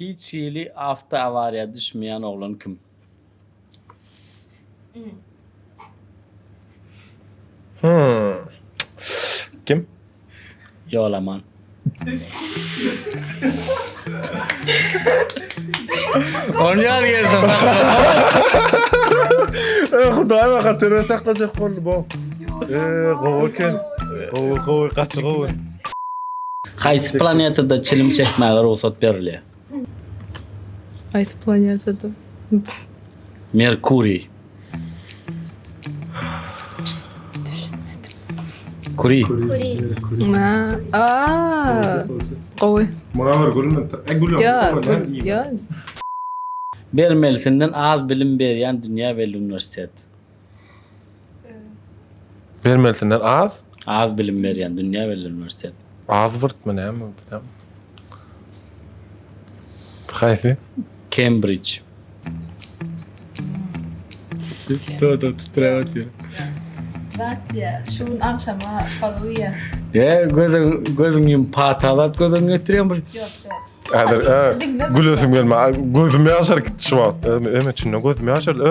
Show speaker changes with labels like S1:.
S1: Hiç hili awtoawariýa düşmeýän oglan kim?
S2: Hmm. Kim?
S1: Ýolaman. Onýar gelse sakla.
S2: E, Hudaý baka töre saklajak boldy bu. E, gowy eken. Gowy, gowy, gaty gowy.
S1: Haýsy planetada çilim çekmäge rugsat berilýär?
S3: Haýsy planetada?
S1: Merkuriý.
S3: Düşünmedim.
S1: Kuri.
S3: Ha, aa, gowy.
S2: Muňa bir gülme. E, gülüyorum.
S3: Ýa, gül, ýa.
S1: Bermelisinden az bilim berýän dünýä belli uniwersitet.
S2: Bermelisinden az?
S1: Az bilim berýän dünýä belli uniwersitet.
S2: Azwyrtmy näme bu? Haýsy?
S1: Kembrij. Todo titräp otyr.
S3: Zat diýýär, şu gün agşama palow iýýäs.
S1: Ýa gözüň gözüň ýum patalat gözüň getirýän bir.
S3: Ýok, ýok.
S2: Häzir, e, gülesim gelme. Gözüm ýaşar gitdi şu wagt. Öme, öme, çyndan gözüm ýaşardy.